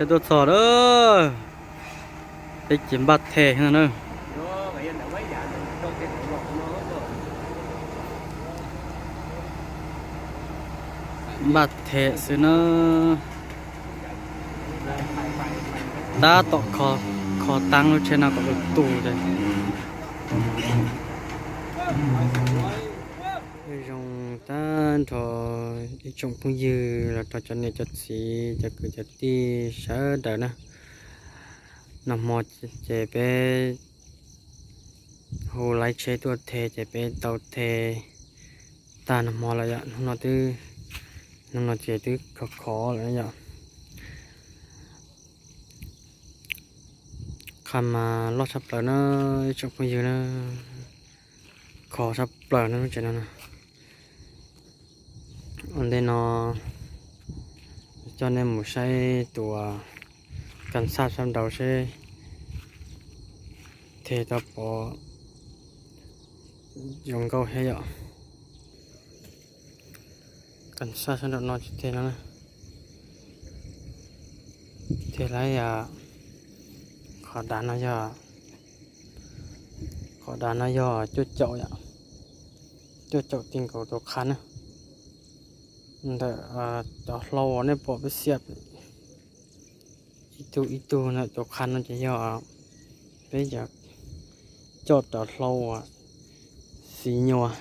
Tuaj txog lawm, peb ces npaj them no na. Npaj them xwb na. Tab tom kho, kho taab lub tsheb no kom tu tu ces. Zoo tag nrho ib tsoom phooj ywg los rau cov niam cov txiv cov kwv cov tij sawv daws na. Nag hmo ces peb hu laiv tsheb tuaj the ces peb tau the tag nag hmo lawm yom. Hnub no twb, hnub no ces twb khov khov lawm yom. Qhov mas loj tshaj plaws na, ib tsoom phooj ywg na, khov tshaj plaws na lub tsev no na. Ua ntej no coj nej mus saib tus kas xaj sab nraud seb the tau pom zoo nkauj thiab yom. Kas xaj sab nraum no tsis the no, the lawm. Qhov dav no yog, qhov dav no yog cuaj caum yom, cuaj caum ti nkaus tus qhab na. Ntawm cov hlau uas nej pom peb xiam ib tug ib tug ntawm tus qhab no ces yog peb coj cov hlau uas xi nyua,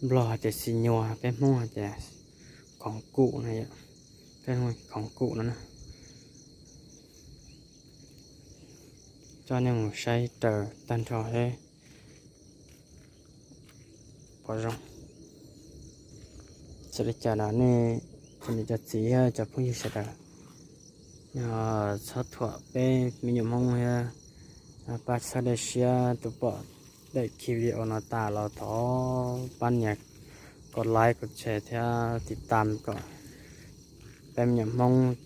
Nplog hais tias xi nyua, peb Hmoob hais tias khoov kum no, peb khoov kum no na. Coj nej mus saib raws tag nrho seb pom zoo. Txawm li cas los nej cov niam cov txiv thiab cov phooj ywg sawv daws txhob thuam peb me nyuam Hmoob thiab pab txhawb daim siab. Tus pom daim khi video no tas los thov pab nias kom like kom share thiab tiv tam kom peb me nyuam Hmoob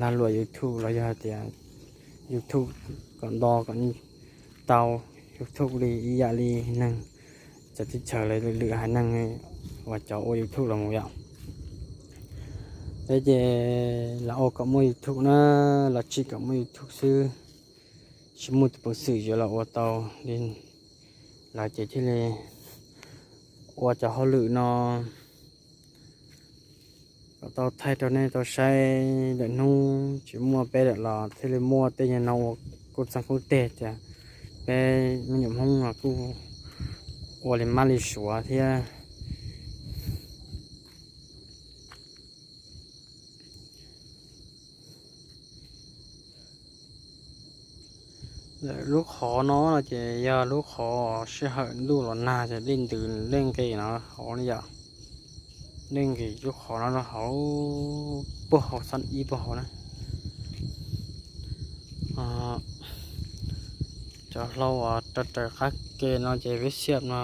lag luam YouTube los yog hais tias YouTube kom nto kom tau YouTube li ib yam li neeg txawv teb chaws lawv lwm lwm haiv neeg uas cov ua YouTube los mus yom. Peb ces los ua kom muaj YouTube na, los tsim kom muaj YouTube xwb, tsis muaj tus peev xwm yuav los ua tau li lawv ces thiaj li ua cov hauj lwm no kom tau thaij rau nej tau saib. Lwm hnub tsis muaj peb lawm los thiaj li muaj tej nyuag no ua kuj txeeg kuj teg tias peb me nyuam Hmoob los kuj ua li mab li suav thiab. Lub qhov no no ces yog lub qhov sij hawm ntuj los nag ces dej ntws dej nqis no hauv no yom. Dej nqis lub qhov no rau hauv, puag hauv xab ib puag hauv na. Cov hlau uas raws raws qab ke no ces peb xiam no,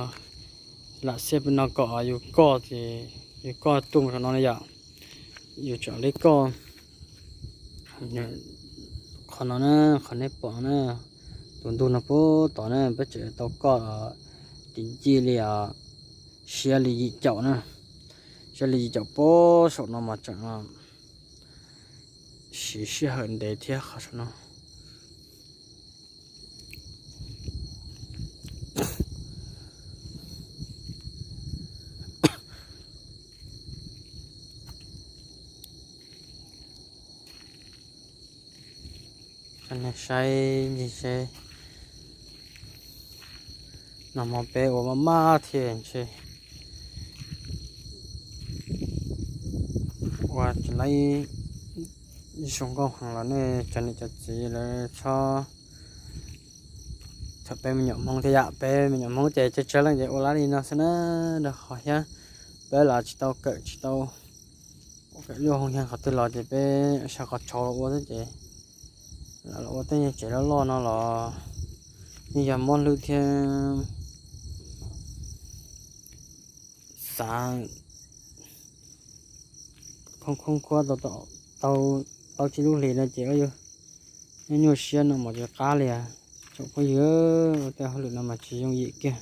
lam xiam pem no kom yus koj ces yus koj tuaj mus saum no na yom. Yus tseem li koj qhov no na, qhov nej pom na, tus ntug no puag tod na peb tseem tau koj tis ncij li siab li yim caum na, siab li yim caum puag saum no mas tseem siv sij hawm ntev thiab qhov saum no. Saib ncig seb, nag hmo peb ua maj maj thiab ntshe ua tsis laib zoo nkauj heev los nej cov niam cov txiv lawv txhob thuam peb me nyuam Hmoob thiab yom. Peb me nyuam Hmoob ces tsawg tsawg leej ces ua lawm li no xwb na, rau qhov thiab peb los tsis tau kawm tsis tau ua kawm lub hoo yag qhov twg los ces peb sawv qhov tshauv los ua xwb ces lam los ua tej nyuag tsev loj loj no los yeej yog mob hlwb thiab xav khoob khoob khuab tau tau tau tsib lub hlis no ces nyuaj nyuaj siab no mas tsis qab li. Tsoom phooj ywg, ua tej hauj lwm no mas tsis yooj yim kiag.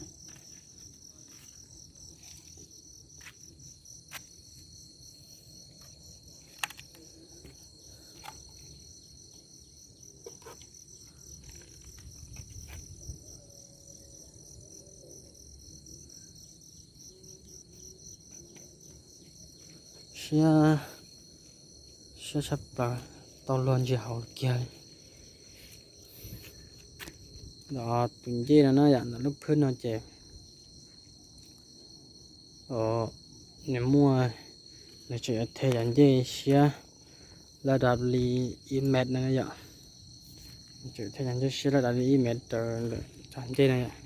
Siab, siab tshaj plaws, tau luag ntsia hauv kiag li. Ntawm tus ncej no na yom, ntawm lub phwb no ces nws muaj, nws tseem yuav the cov ncej siab laj dab li ib mev no yom. Tseem the cov ncej siab laj dab li ib mev raws lawm cov ncej no yom.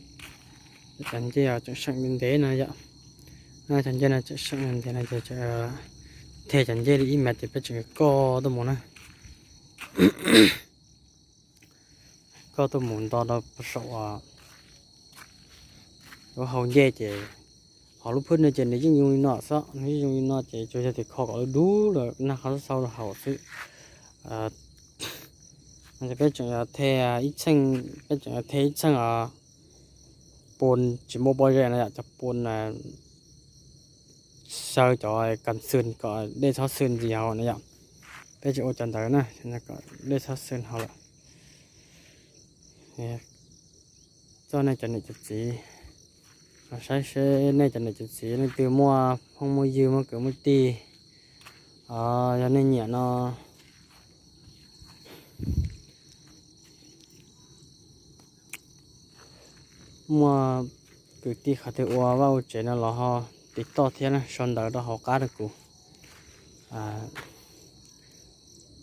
Cov ncej tseem seem ntev no yom. Cov ncej no tseem seem ntev no ces the cov ncej li ib mev ces peb tseem koj tuaj mus na. Koj tuaj mus nto rau saum lub hau ncej ces, hauv lub phwb no ces nws yeej zoo li no xwb, nws yeej zoo li no ces tsuas yog tias kho kom dub dub lawm nag qhov xau rau hauv xwb. Peb tseem the ib txheej, peb tseem the ib txheej pun tsis muaj pob zeb no yom, cov pun xyaw cov kas xwm kom dej txhob xwm ntxiv hauv no yom. Peb tseem ua cov ntawd na, kom dej txhob xwm hauv lawm. Txog nej cov niam cov txiv, los saib seb nej cov niam cov txiv leej twg muaj phooj muaj ywg muaj kwv muaj tij, yog nej nyiam no muaj kwv tij qhov twg ua vaj ua tsev no los ho tiv toj thiab na, sau ntawv rau hauv qab rau kuv.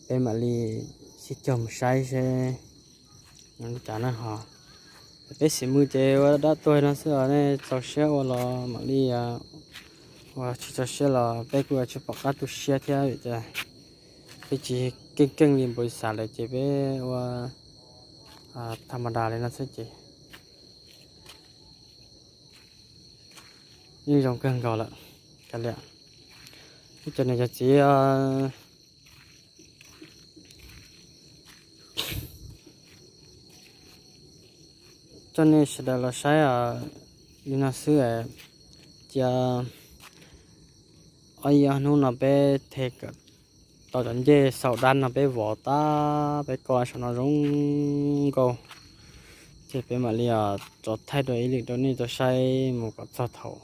Peb mam li sib cog mus saib seb li cas na ho. Peb xim mws ces ua dab tuag no xwb os, nej txaus siab ua los mam li, ua tsis txaus siab los peb kuj ua tsis pom qab tu siab thiab vim tias peb tsis keej keej li npaum li xav lawm ces peb ua tha ma das li no xwb ces yeej zoo kawg nkaus lawm. Kav liam, ib cov niam cov txiv, coj nej sawv daws los saib li no xwb. Cia ob hnub no peb the kom tau cov ncej xaum dab no peb vov tag, peb koj saum no zoo nkauj, ces peb mam li rov thaij dua ib lwm rau nej tau saib mus kom txog thaum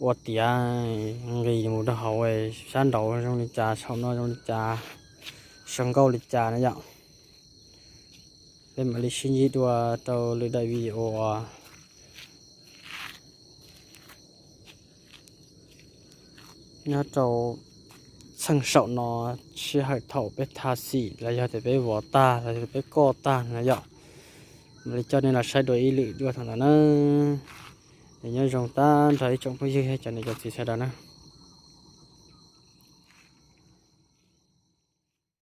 ua tiav nqis mus rau hauv sab nraud zoo li cas, saum no zoo li cas, zoo nkauj li cas na yom. Peb mam li sib ntsib dua rau lwm daim video nyob rau txheej saum no, sij hawm thaum peb tha xim los yog tias peb vov tag los yog tias peb koj tag no yom. Mam li coj nej los saib dua ib lwm dua thaum ntawd na. Es nyob zoo tag nrho ib tsoom phooj ywg cov niam cov txiv sawv daws na.